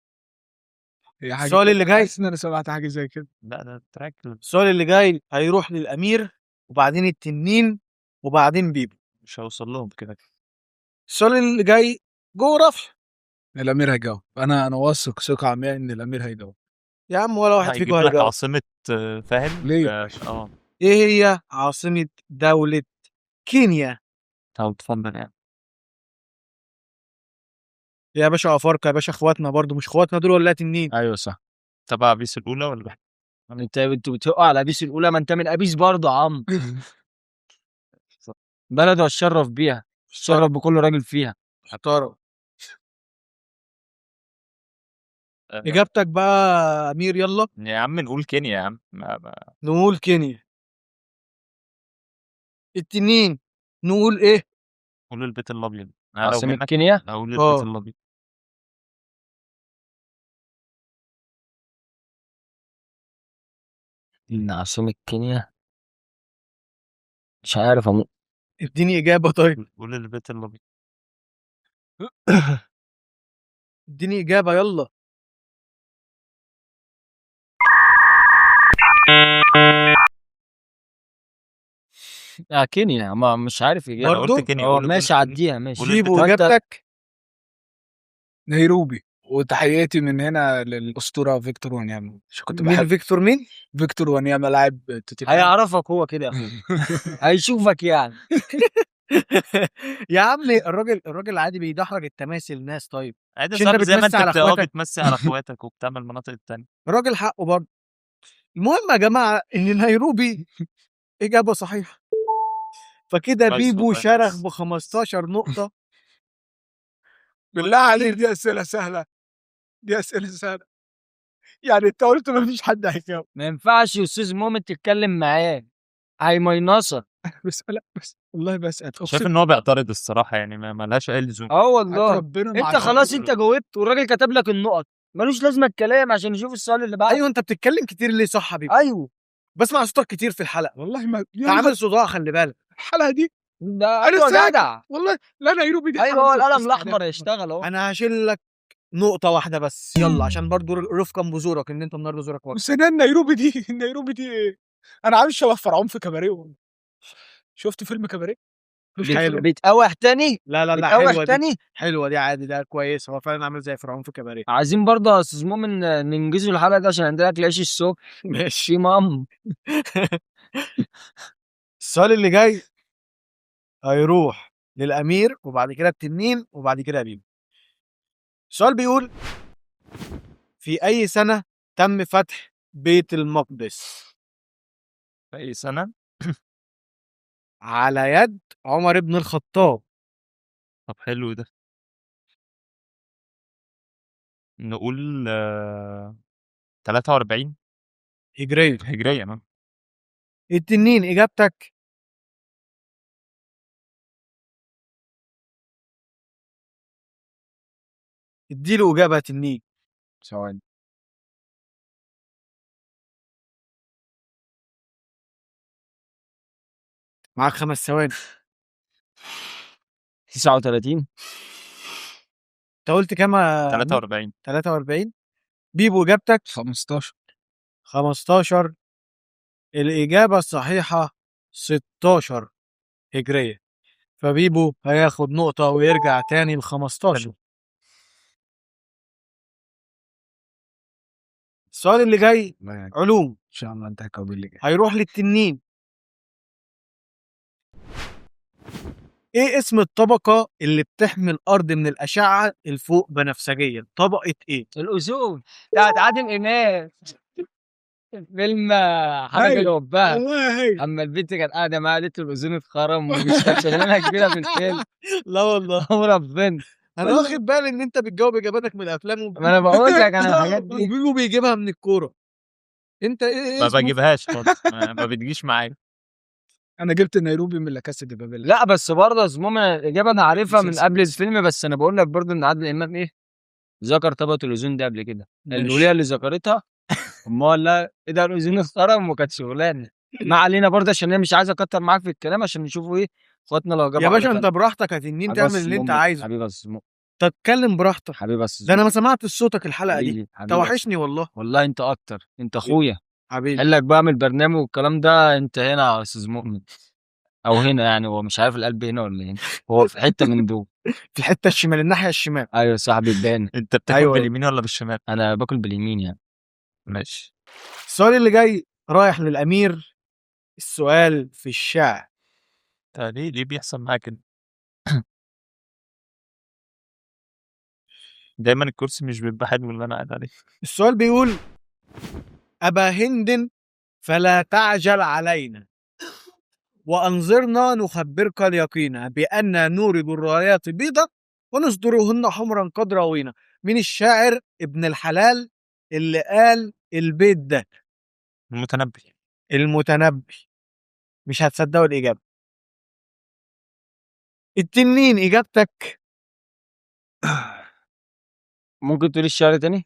هي حاجة السؤال اللي جاي. حاسس ان انا سمعت حاجة زي كده. لا ده track السؤال اللي جاي هيروح للامير وبعدين التنين وبعدين بيبو. مش هوصل لهم كده. السؤال اللي جاي جغرافيا. الامير هيجاوب، انا واثق ثقة عمياء ان الامير هيجاوب. يا عم ولا واحد هيجيب فيكم لك هيجاوب. عاصمة فاهم؟ ليه؟ اه ايه هي عاصمة دولة كينيا؟ طب اتفضل يعني. يا باشا افارقه يا باشا، اخواتنا برضو، مش اخواتنا دول ولا تنين؟ ايوه صح. تبع ابيس الاولى ولا؟ انتوا بتقوا على ابيس الاولى، ما انت من ابيس برضه يا عم. بلد اتشرف بيها، اتشرف بكل راجل فيها. محترم. اجابتك بقى امير، يلا. يا عم نقول كينيا يا عم. ما. نقول كينيا. التنين نقول ايه؟ قول البيت الابيض. انا لو عاصمة منك كينيا اقول البيت الابيض. عاصمة كينيا مش عارف. اديني اجابه. طيب قول البيت الابيض. اديني اجابه يلا. كينيا، ما مش عارف اجابه. انا برضو؟ قلت كينيا. قول ماشي عديها ماشي. قول جيبوا فأنت- اجابتك. نيروبي. وتحياتي من هنا للاسطوره فيكتور وانياما، عشان كنت مين بحب فيكتور؟ مين؟ فيكتور وانياما لاعب توتنهام. هيعرفك هو كده يا اخويا، هيشوفك يعني. يا عم الراجل عادي بيدحرج التماثيل الناس. طيب عادي مش يا انت صاحبي، زي ما بتمسي انت على اخواتك؟ بتمسي على اخواتك وبتعمل المناطق التانية. الراجل حقه برضه. المهم يا جماعة ان نيروبي اجابه صحيحه، فكده كويس بيبو والله، شرخ nice. ب 15 نقطة. بالله عليك دي اسئلة سهلة، دي اسئلة سهلة يعني. انت قلت ما فيش حد هيجاوب. ما ينفعش يا استاذ مؤمن تتكلم معاه، هيمينصك. بس لا بس والله بسال. شايف ان هو بيعترض الصراحة، يعني ما لهاش اي لزوم. والله ربنا انت خلاص انت جاوبت والراجل كتب لك النقط، ملوش لازمه الكلام عشان نشوف السؤال اللي بعده. ايوه انت بتتكلم كتير ليه؟ صح يا بيبو؟ ايوه بسمع صوتك كتير في الحلقة. والله ما انت عامل صداع، خلي بالك. الحلقة دي ده أنا ايوه ساكت. جدع. والله لا نيروبي دي. ايوه هو القلم الاحمر يشتغل اهو. انا هشيل لك نقطة واحدة بس، يلا، عشان برضو رفقا بزورك ان انت النهارده زورك واجب. بس انا النيروبي دي، النيروبي دي ايه؟ انا عامل شبه فرعون في كباريه والله. شفت فيلم كباريه؟ حلو. بيتقوح تاني. لا لا لا، بيتقوح حلوة دي، تاني. حلوة دي عادي، ده كويس، هو فعلا عامل زي فرعون في كباريه. عايزين برضه يا استاذ مؤمن ننجزوا الحلقة دي عشان عندنا اكل عيش الصبح. ماشي. في مام. السؤال اللي جاي هيروح للامير وبعد كده التنين وبعد كده بيبو. السؤال بيقول: في اي سنة تم فتح بيت المقدس؟ في اي سنة؟ على يد عمر بن الخطاب. طب حلو ده. نقول 43 هجرية. هجرية. ما التنين اجابتك. اديله اجابه يا تنين. ثواني. معاك 5 ثواني. 39. انت قلت كام يا أمير؟ 43. 43. بيبو اجابتك. 15. 15. الإجابة الصحيحة 16 هجرية، فبيبو هياخد نقطة ويرجع تاني ل 15. السؤال اللي جاي الله يعني. علوم، ان شاء الله انت هتجاوب اللي جاي. هيروح للتنين. ايه اسم الطبقة اللي بتحمي الأرض من الأشعة الفوق بنفسجية؟ طبقة ايه؟ الاوزون بتاعت عادل امام، فيلم حاجة هايل. كده وبها. والله هايل. اما البنت كانت قاعدة معاه قالت له الاوزون اتخرم، ومش كانت شغلانة كبيرة في الفيلم. لا والله وربنا انا واخد بالي ان انت بتجاوب اجاباتك من الافلام ما انا بقول لك انا الحاجات دي. وبيبو بيجيبها من الكورة. انت ايه ما اسمه؟ بجيبهاش خالص، ما بتجيش معايا. انا جبت النيروبي من لا كاسا دي بابيل. لا بس برضه يا زموم الاجابة انا عارفها من مسلسل. قبل الفيلم، بس انا بقول لك برضه ان عادل امام ايه ذكر طبقه الاوزون ده قبل كده. ماشي. الوليه اللي ذكرتها امال لا ايه ده الاوزون اتخرم وكانت شغلانة. ما علينا برضه عشان انا مش عايز اكتر معاك في الكلام عشان نشوفوا ايه اخواتنا لو جابوا يا باشا حاجة انت تانية. براحتك يا تنين حبيبي تعمل بس اللي انت مؤمن، عايزه. حبيبي بس مؤمن، تتكلم براحتك. حبيبي بس ده انا ما سمعتش صوتك الحلقة دي. حبيبي انت وحشني والله. والله انت اكتر، انت اخويا. حبيبي. قال لك بقى من البرنامج والكلام ده انت هنا يا استاذ مؤمن او هنا، يعني هو مش عارف القلب هنا ولا هنا، هو في حتة من دول. في الحتة الشمال، الناحية الشمال. ايوه صاحبي بان. انت بتاكل أيوة. باليمين ولا بالشمال؟ انا باكل باليمين يعني. ماشي. السؤال اللي جاي رايح للامير. السؤال في الشعر. انت ليه بيحصل معاك كده؟ دايما الكرسي مش بيبقى حلو اللي انا قاعد عليه. السؤال بيقول: أبا هند فلا تعجل علينا، وأنظرنا نخبرك اليقين بأن نورد الرايات بيضا ونصدرهن حمرا قد روينا. مين الشاعر ابن الحلال اللي قال البيت ده؟ المتنبي. المتنبي. مش هتصدقوا الإجابة. التنين إجابتك؟ ممكن تقول الشعر تاني؟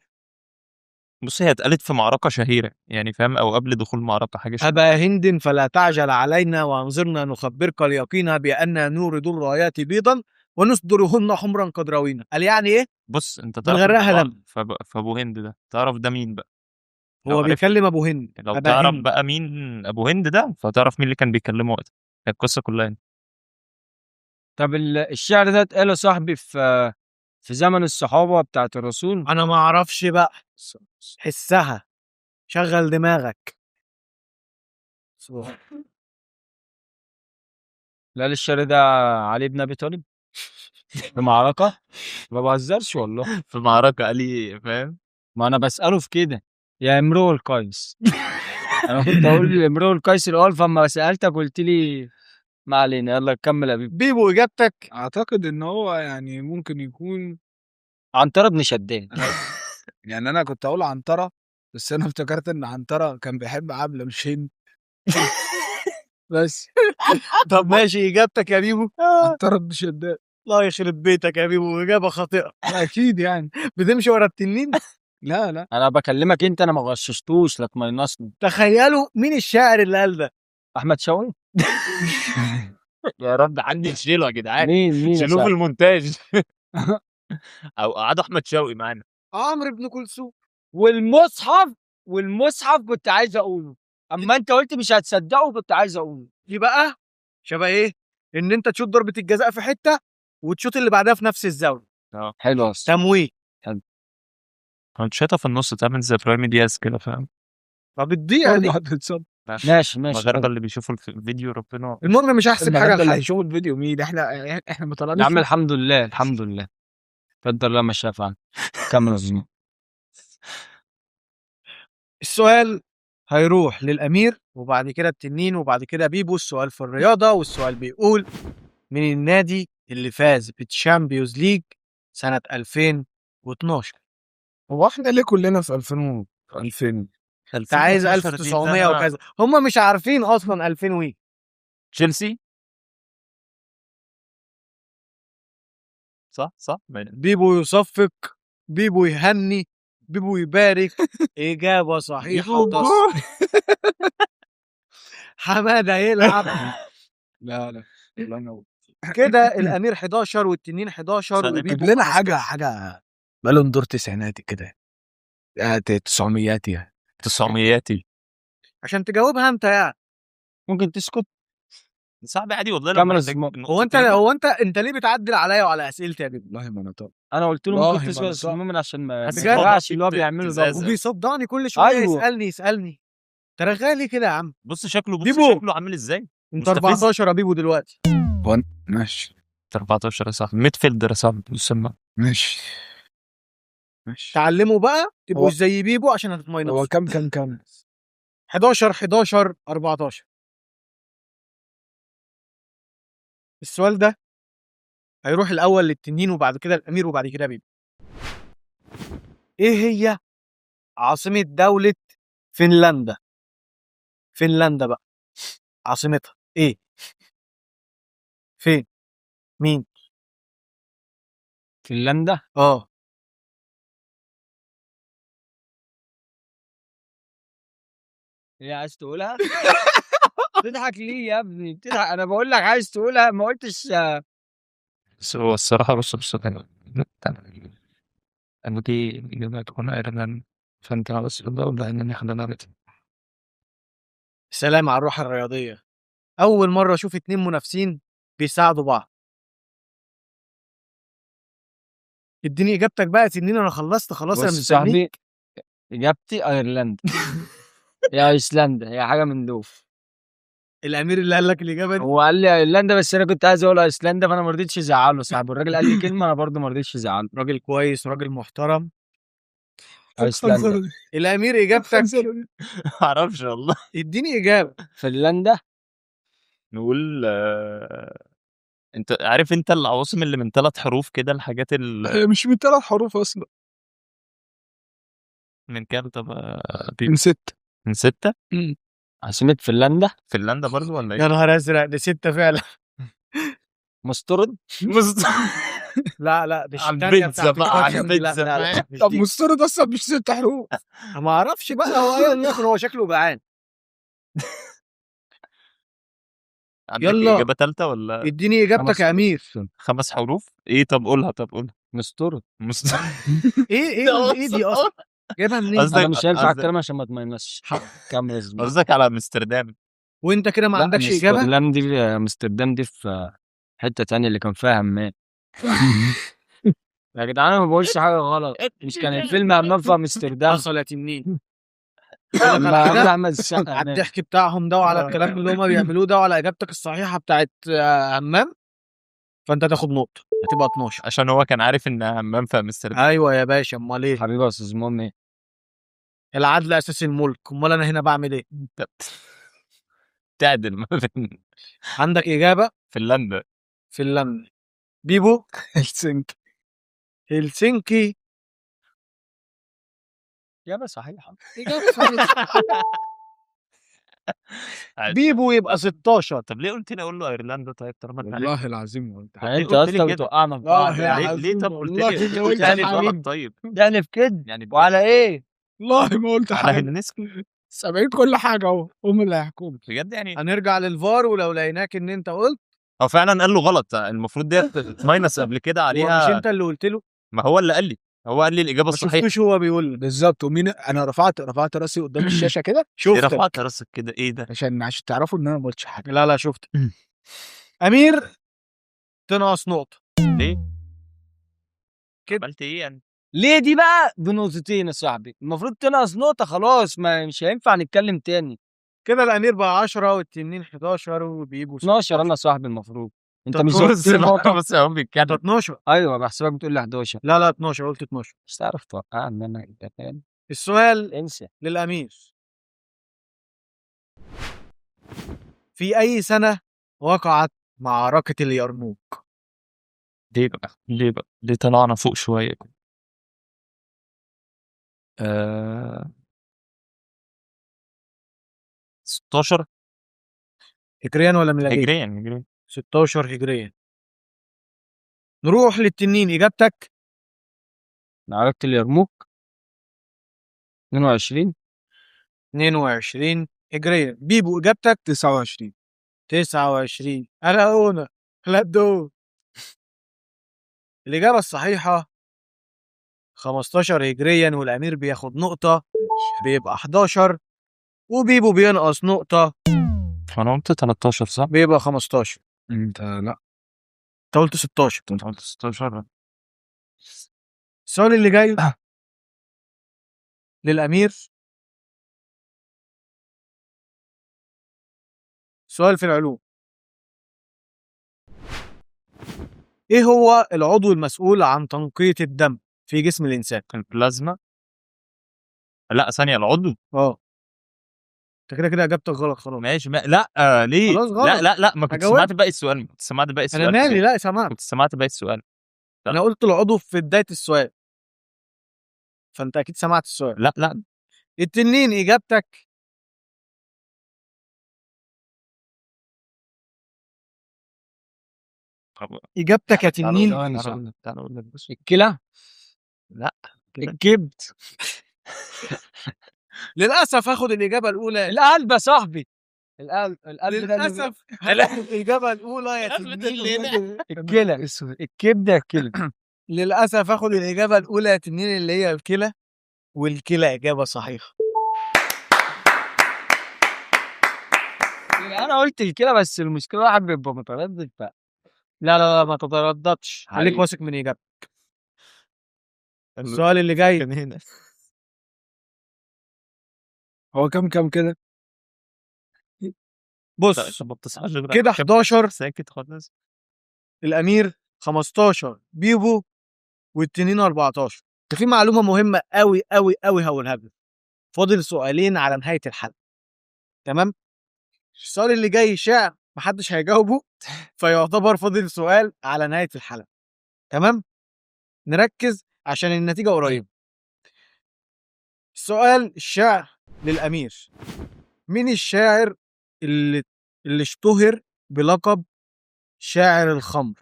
بص، هي اتقالت في معركة شهيرة يعني، فاهم؟ او قبل دخول معركة، حاجة شبه. أبا هند فلا تعجل علينا وأنظرنا نخبرك اليقين بأن نورد الرايات بيضا ونصدرهن حمرا قد روينا. قال يعني إيه؟ بص، انت تعرف بنغرقها الموضوع، دم. فابو هند ده تعرف ده مين بقى؟ هو لو عرفت- بيكلم أبو هند. لو أبا تعرف هند. بقى مين ابو هند ده، فتعرف مين اللي كان بيكلمه وقتها. هي القصة كلها هنا. طب الشعر ده اتقال يا صاحبي في زمن الصحابة بتاعت الرسول؟ أنا ما أعرفش بقى، حسها، شغل دماغك. لا، الشعر ده علي بن ابي طالب في معركة. ما بهزرش والله. في معركة قال لي، فاهم؟ ما انا بسأله في كده يا امرؤ القيس. انا كنت اقول لامرؤ القيس الاول، فما سألتك قلت لي ما علينا. يلا كمل يا بيبو. بيبو إجابتك؟ اعتقد ان هو يعني ممكن يكون عنترة بن شداد. يعني انا كنت اقول عنترة، بس انا افتكرت ان عنترة كان بيحب عبلة مش هند. بس طب ماشي، إجابتك يا بيبو؟ عنترة بن شداد. الله يخرب بيتك يا بيبو، إجابة خاطئة. اكيد يعني. بتمشي ورا التنين؟ لا لا. انا بكلمك انت، انا ما غششتوش، لا تمينصني. تخيلوا مين الشاعر اللي قال ده؟ احمد شوقي. يا رب عندي شيله يا جدعان. مين يا شيلوه في صاحبي؟ المونتاج. او قعدوا احمد شوقي معانا. عمرو بن كلثوم. والمصحف كنت عايز اقوله، اما انت قلت مش هتصدقه كنت عايز اقوله. دي بقى شبه ايه؟ ان انت تشوط ضربة الجزاء في حتة وتشوط اللي بعدها في نفس الزاوية. حلو اصلا. تمويه. كنت شايطها في النص، تعمل زي ابراهيم دياز كده، فاهم؟ فبتضيع دي. برضه هتتصدم. ماشي ماشي. المغاربة اللي بيشوفوا الفيديو ربنا. المهم مش هحسب حاجة المغاربة اللي لحد. هيشوفوا الفيديو مين؟ احنا ما طلعناش. يا عم الحمد لله، الحمد لله. قدر الله ما شاء فعل. كمل يا زميلي. السؤال هيروح للأمير وبعد كده التنين وبعد كده بيبو. السؤال في الرياضة، والسؤال بيقول: من النادي اللي فاز بال Champions League سنة 2012؟ هو احنا ليه كلنا في 2000 2000؟ انت عايز 1900 وكذا، هم مش عارفين اصلا 2000 وإيه. تشيلسي، صح صح. بيبو يصفق، بيبو يهني، بيبو يبارك. إجابة صحيحة. حمادة يلعب. لا لا، الله ينور. كده الأمير 11 والتنين 11 صدق. وبيبو جيب لنا حاجة بالون دور تسعيناتي كده، تسعمياتي يعني. تسعمياتي عشان تجاوبها انت يعني. ممكن تسكت؟ صعب عادي والله. لو كمل محتاج الزمام. هو انت نقطتين. هو انت ليه بتعدل عليا وعلى اسئلتي يا بيبو؟ والله ما انا طالع. انا قلت له والله ممكن ما تسكت أنا يا صح. مؤمن عشان ما حاسس بجد؟ ينفعش اللي هو بيعمله ده. ابتزاز. وبيصدعني كل شوية. أيوة. يسالني ترغالي كده يا عم. بص شكله، بص بيبو. شكله عامل ازاي. انت مستفز. 14 يا بيبو دلوقتي. ماشي 14 يا صاحبي، midfielder يا صاحبي يسمى. ماشي ماشي. تعلموا بقى تبقوا هو- زي بيبو عشان هو هتتماينصوا. كم 11 11 14. السؤال ده هيروح الاول للتنين وبعد كده الامير وبعد كده بيبو. ايه هي عاصمة دولة فنلندا؟ فنلندا بقى عاصمتها ايه؟ فين؟ مين؟ فنلندا. اه ايه عايز تقولها؟ بتضحك ليه يا ابني؟ بتضحك. انا بقول لك عايز تقولها، ما قلتش. بس هو الصراحة، بص أنا دي إجابة تكون أيرلندا، فأنت بس الدولة إن إحنا نعرف. سلام على الروح الرياضية. أول مرة أشوف اتنين منافسين بيساعدوا بعض. اديني إجابتك بقى يا تنين، أنا خلصت خلاص، أنا بص مستنيك. صاحبي، إجابتي أيرلندا يا أيسلندا، يا حاجة من دول. الامير اللي قال لك الاجابة دي. هو قال لي ايرلندا بس انا كنت عايز اقول ايسلندا، فانا ما رضيتش ازعله صاحبي. الراجل قال لي كلمة انا برضه ما رضيتش ازعله. راجل كويس، راجل محترم. ايسلندا. الامير اجابتك؟ معرفش والله. اديني اجابه. فنلندا. نقول انت عارف انت العواصم اللي من 3 حروف كده، الحاجات اللي هي مش من 3 حروف اصلا. من كام؟ طب من 6. من 6؟ عاصمة فنلندا. فنلندا برضو ولا يا ايه؟ نهار ازرق، ده 6 فعلا. مسترد. لا لا مش على التانية البيتزا بتاعت بقى، على الكاتشب دي، لا، البيتزا. لا، لا، مش طب دي. مسترد اصلا مش 6 حروف. ما اعرفش بقى هو ايه ياكل، هو شكله جعان. عندك يلا. اجابه ثالثة ولا؟ اديني اجابتك يا امير. 5 حروف ايه؟ طب قولها، طب قولها. مسترد. ايه ايه ايه دي اصلا؟ جايبها منين؟ قصدك- انا مش هينفع قصدك- اتكلم عشان ما تمينش. كمل يا زميلي. قصدك على امستردام. وانت كده ما لا، عندكش اجابه؟ امستردام دي، امستردام دي في حتة تانية اللي كان فيها همام. يا جدعان انا ما بقولش حاجة غلط. مش كان الفيلم همام في امستردام؟ حصل يا تنين. لما عمل احمد السقا على هناك. الضحك بتاعهم ده وعلى الكلام اللي هما بيعملوه ده وعلى اجابتك الصحيحة بتاعت همام، فانت تاخد نقطة، هتبقى 12. عشان هو كان عارف ان همام في امستردام. ايوه يا باشا، امال ايه؟ حبيبي يا استاذ مامي. العدل اساس الملك، امال انا هنا بعمل ايه؟ تعدل ما بين عندك اجابه؟ فنلندا. فنلندا. بيبو؟ هلسنكي. هلسنكي. اجابه صحيحه. اجابه صحيحه. بيبو يبقى 16. طب ليه قلت لي اقول له ايرلندا طيب طالما انت عارف؟ والله العظيم ما قلت حاجة. يعني انت قلت لي اصلا كده؟ بتوقعنا في والله بعض. يا ليه ليه طب قلت والله لي ما قلت قلت لي حاجة. غلط طيب؟ يعني في كده يعني وعلى ايه؟ والله ما قلت على حاجة. هلسنكي سامعين كل حاجة اهو، هم اللي هيحكموا. بجد يعني. هنرجع للفار ولو لقيناك ان انت قلت. هو فعلا قال له غلط، المفروض ديت minus قبل كده هو مش عليها. انت اللي قلت له؟ ما هو اللي قال لي، هو قال لي الاجابة ما الصحيحة. شفتوش هو بيقول لك. بالظبط. ومين انا رفعت راسي قدام الشاشة كده ليه شفتك. رفعت راسك كده؟ ايه ده؟ عشان تعرفوا ان انا ما قلتش حاجة. لا لا شفت. امير تنقص نقطة. ليه؟ كده. عملت ايه يعني؟ ليه دي بقى بنقطتين يا صاحبي؟ المفروض تنقص نقطة خلاص، ما مش هينفع نتكلم تاني. كده الامير بقى 10 والتنين 11 وبيبو 12 انا يا صاحبي المفروض. انت مش بص زودت لي بقى، نقطة؟ بص هو بيتكلم. 12. ايوه بحسبك بتقول لي 11. لا لا 12، قلت 12. مش تعرف توقعني انا انت فاهم؟ السؤال انسى. للامير. في اي سنة وقعت معركة اليرموك؟ ليه بقى؟ ليه بقى؟ ليه طلعنا فوق شوية كده؟ 16 هجريا ولا ميلاديا؟ هجريا. هجريا. 16 هجريا. نروح للتنين، اجابتك؟ معركة اليرموك 22. 22 هجريا. بيبو اجابتك؟ 29. 29. انا اونا لا الدور. الاجابة الصحيحة 15 هجريا، والامير بياخد نقطة بيبقى 11، وبيبو بينقص نقطة انا قلت 13 صح؟ بيبقى 15. انت لا انت قلت 16. انت قلت 16. السؤال اللي جاي للأمير، سؤال في العلوم. ايه هو العضو المسؤول عن تنقية الدم في جسم الإنسان؟ البلازما. لا ثانية، العضو. انت كده كده اجابتك غلط خلاص. ماشي ما... لا ليه؟ خلاص غلط. لا لا لا، ما كنت هجاوب. سمعت باقي السؤال، ما كنت سمعت باقي السؤال. انا مالي، لا سمعت. كنت سمعت باقي السؤال. لا. انا قلت العضو في بداية السؤال، فانت اكيد سمعت السؤال. لا لا. التنين اجابتك؟ طب اجابتك يا تنين؟ ثواني تعالى صح. اقول لك، تعالى اقول لك، بص. الكلى. لا. الكبد. للاسف هاخد الاجابة الاولى. القلب يا صاحبي. القلب، القلب ده اللي للاسف هاخد الاجابة الاولى يا تنين. الكلى، الكبده، الكلى. للاسف هاخد الاجابة الاولى يا تنين اللي هي الكلى، والكلى اجابه صحيحه. انا قلت الكلى بس المشكلة الواحد بيبقى متردد ف لا لا لا ما تترددش، خليك حقيقي. واثق من اجابتك. السؤال اللي جاي كان هنا. هو كام كده؟ بص طب ما بتصحاش غير كده 11 ساكت خالص. الامير، 15 بيبو، والتنين 14. في معلومة مهمة قوي قوي قوي هقولها لكم. فاضل سؤالين على نهاية الحلقة، تمام؟ السؤال اللي جاي شعر محدش هيجاوبه، فيعتبر فاضل سؤال على نهاية الحلقة، تمام؟ نركز عشان النتيجة قريبه. السؤال الشعر للامير: مين الشاعر اللي اشتهر بلقب شاعر الخمر؟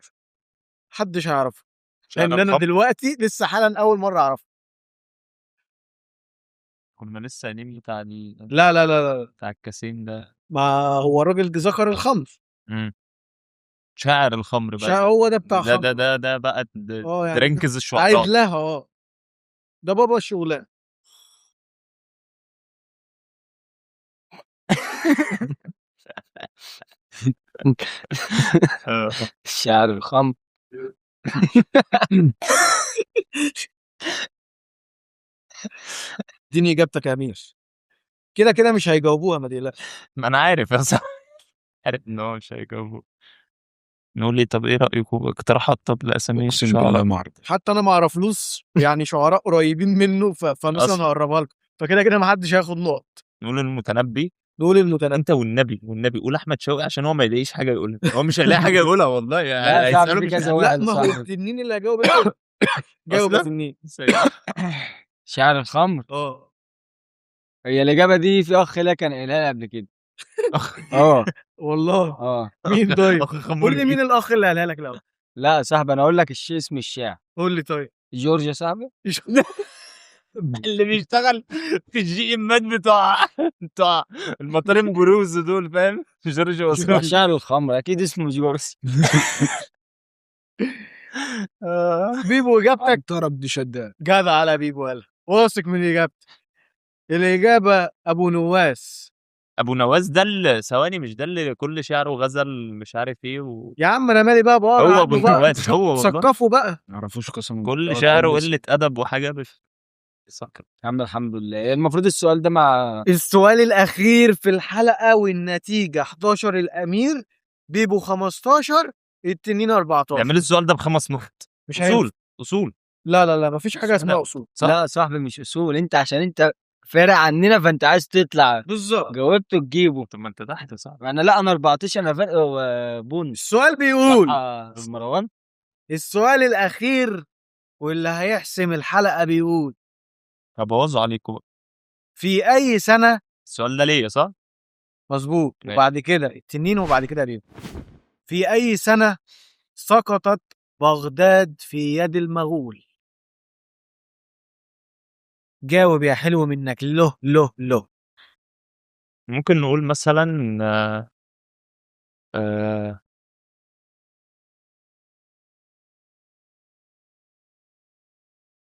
محدش هيعرفه، شاعر لان انا الخمر؟ دلوقتي لسه حالا اول مرة اعرفه. كنا لسه قايلين بتاع لا لا لا لا، بتاع الكاسين ده. ما هو الراجل ذكر الخمر. شاعر الخمر بقى. شاعر هو ده بتاع ده خمر. ده ده ده بقى يعني درينكز الشعراء. عايز لها. ده بابا الشغلانة. الشعر الخمر. اديني اجابتك يا امير. كده كده مش هيجاوبوها، ما تقلقش. ما انا عارف يا صاحبي، عارف ان هو مش هيجاوبوا. نقول لي طب ايه رايكم اقتراحات طب لاسامي اقسم الشعراء؟ بالله ما اعرف. حتى انا ما اعرفلوش يعني شعراء قريبين منه، فمثلا أصلاً. هقربها لكم، فكده كده ما حدش هياخد نقط. نقول المتنبي. نقول المتنبي. انت والنبي، والنبي قول احمد شوقي عشان هو ما يلاقيش حاجة يقولها، هو مش هيلاقي حاجة يقولها والله. يعني لا صعب، هيسأله في مش كذا لا واحد ما هو صاحبي. التنين اللي هيجاوب الأول. جاوب يا أصلاً؟ تنين. شعر الخمر. هي الاجابة دي في اخ ليا كان قايلها لي قبل كده. والله. مين طيب؟ أخ خمور. قول لي مين الاخ اللي قالها لك الاول. لا يا صاحبي، انا اقول لك الشيء اسم الشاعر. قول لي طيب. جورج يا صاحبي. اللي بيشتغل في ال GM ات بتوع المطارين بروز دول، فاهم؟ جورج وسوف. شاعر الخمر اكيد اسمه جورج. بيبو اجابتك. طرب دي شداد. جدع على بيبو، يلا واثق من اجابتك. الاجابة ابو نواس. ابو نواس ده اللي ثواني، مش ده اللي كل شعره غزل مش عارف ايه يا عم انا مالي بقى، بقرا هو عنه ابو بقى. نواس هو والله. ثقفوا بقى. ما يعرفوش قسما كل بالله. شعره قلة ادب وحاجه بس سكر. يا عم الحمد لله. المفروض السؤال ده مع السؤال الاخير في الحلقة، والنتيجة 11 الامير، بيبو 15، التنين 14. يعمل السؤال ده ب5 نقط. مش هينفع. اصول اصول. لا لا لا، مفيش حاجة اسمها لا. اصول. صح. لا يا صاحبي مش اصول، انت عشان انت فارق عننا فانت عايز تطلع. بالظبط. جاوبته تجيبه. طب ما انت تحت يا صاحبي. انا لا، انا 14، انا فارق بونس. السؤال بيقول، مروان، السؤال الاخير واللي هيحسم الحلقة بيقول، هبوظه عليكم بقى. في اي سنة؟ السؤال ده ليا صح؟ مظبوط. ماشي. وبعد كده التنين وبعد كده بيبو. في اي سنة سقطت بغداد في يد المغول؟ جاوب يا حلو منك. له له له. ممكن نقول مثلا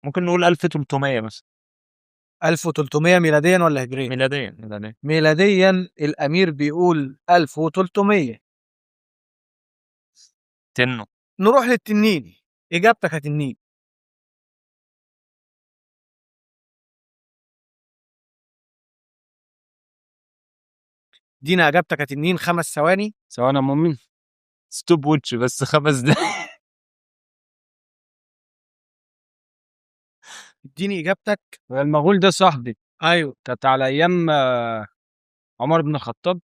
ممكن نقول 1300 مثلا. 1300 ميلاديا ولا هجريا؟ ميلاديا. ميلاديا. ميلاديا. الامير بيقول 1300. تنو. نروح للتنين. اجابتك يا تنين. دينا اجابتك يا تنين. 5 ثواني. ثواني يا مؤمن. stopwatch بس 5 دقايق. اديني اجابتك. المغول ده صاحبي. ايوه. كانت على ايام عمر بن الخطاب.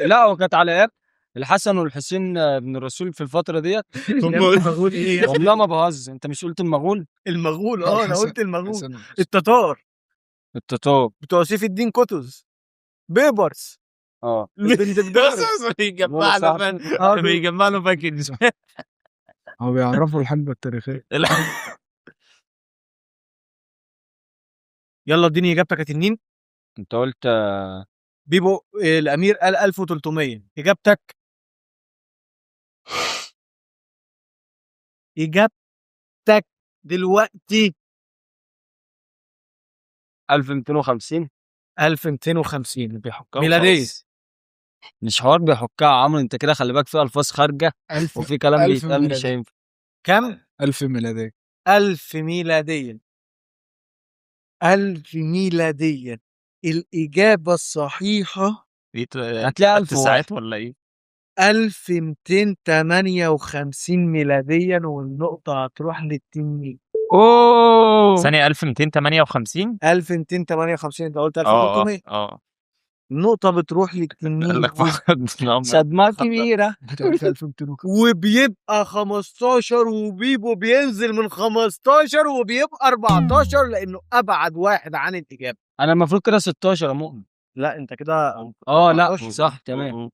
لا هو كانت على ايام الحسن والحسين بن الرسول في الفترة ديت. المغول ايه؟ والله ما بهزر، انت مش قلت المغول؟ المغول. انا الحسن- قلت المغول. حسن. التتار. التتار بتوع سيف الدين قطز، بيبرس، بنت بدار. بيجمع له بيجمع له package. هو بيعرفوا الحقبة التاريخية. يلا اديني اجابتك يا تنين. انت قلت بيبو الامير قال 1300. اجابتك. اجابتك دلوقتي. 1250. 1250 بيحكها ميلادية. وخلاص. مش حوار بيحكها يا عمرو، انت كده خلي بالك في الفاظ خارجه 1000 وفي كلام 1000 بيتقال مش ميلادية. هينفع. كم؟ 1000 ميلادية. 1000 ميلاديا. 1000 ميلاديا. الإجابة الصحيحة ايه هتلاقي 1000 واحد. ساعات ولا ايه؟ 1258 ميلاديا، والنقطة هتروح للتنين. اوه ثانية، 1258. 1258، انت قلت 1300. اه النقطة بتروح قال للتنين لك فقد صدمة كبيرة. انت قلت 1200. وبيبقى 15، وبيبو بينزل من 15 وبيبقى 14 لانه ابعد واحد عن الاجابة. انا المفروض كده 16 يا مؤمن. لا انت كده اه لا 14. صح تمام.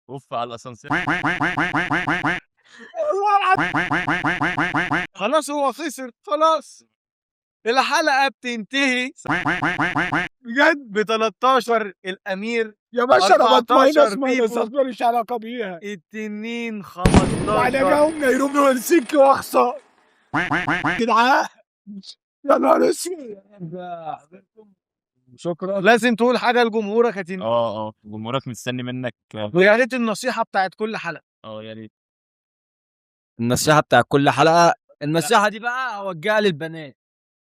اوف على الاسانسير. خلاص هو خسر خلاص. الحلقة بتنتهي بجد ب 13 الامير، يا باشا انا بت minus 14 minus بيبو. ماليش علاقة بيها. التنين وبعدين 15. جاهم نيروبي وهلسنكي واخسر جدعان، يا نهار اسود. شكرا. لازم تقول حاجة لجمهورك يا تنين. اه جمهورك مستني منك. ويا ريت النصيحة بتاعت كل حلقة. يا ريت. النصيحة بتاع كل حلقة، النصيحة دي بقى اوجهها للبنات،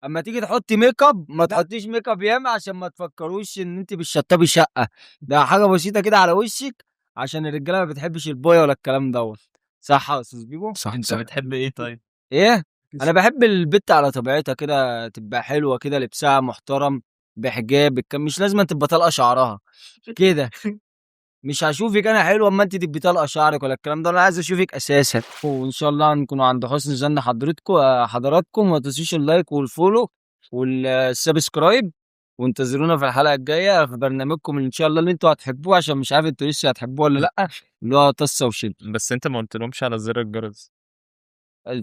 اما تيجي تحطي make up ما تحطيش make up ياما عشان ما تفكروش ان انت بتشطبي شقة، ده حاجة بسيطة كده على وشك عشان الرجالة ما بتحبش البوية ولا الكلام دوت. صح يا استاذ بيبو؟ صح. انت بتحب ايه طيب؟ ايه؟ انا بحب البت على طبيعتها كده، تبقى حلوة كده، لبسها محترم، بحجاب، مش لازم تبقى طالقه شعرها كده. مش هشوفك انا حلوة اما انت تبقي طالقه شعرك ولا الكلام ده، انا عايز اشوفك اساسا. وان شاء الله نكون عند حسن ظن حضرتكم حضراتكم، وما تنسوش ال like وال follow وال subscribe، وانتظرونا في الحلقة الجاية في برنامجكم اللي ان شاء الله اللي انتوا هتحبوه، عشان مش عارف انتوا لسه هتحبوه ولا لا، اللي هو طصه وشل. بس انت ما قلتلهمش على زر الجرس.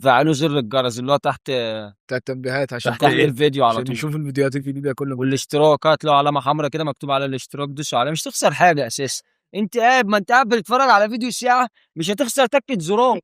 فعلوا زر الجرس اللي هو تحت بتاع التنبيهات عشان تحت الفيديو على عشان طول، يشوف الفيديوهات الجديدة كل ما والاشتراك هتلاقوا علامة حمراء كده مكتوب على الاشتراك، دوسوا عليه، مش تخسر حاجة اساسا. انت قاعد، ما انت قاعد بتتفرج على فيديو ساعة، مش هتخسر تكه زرار.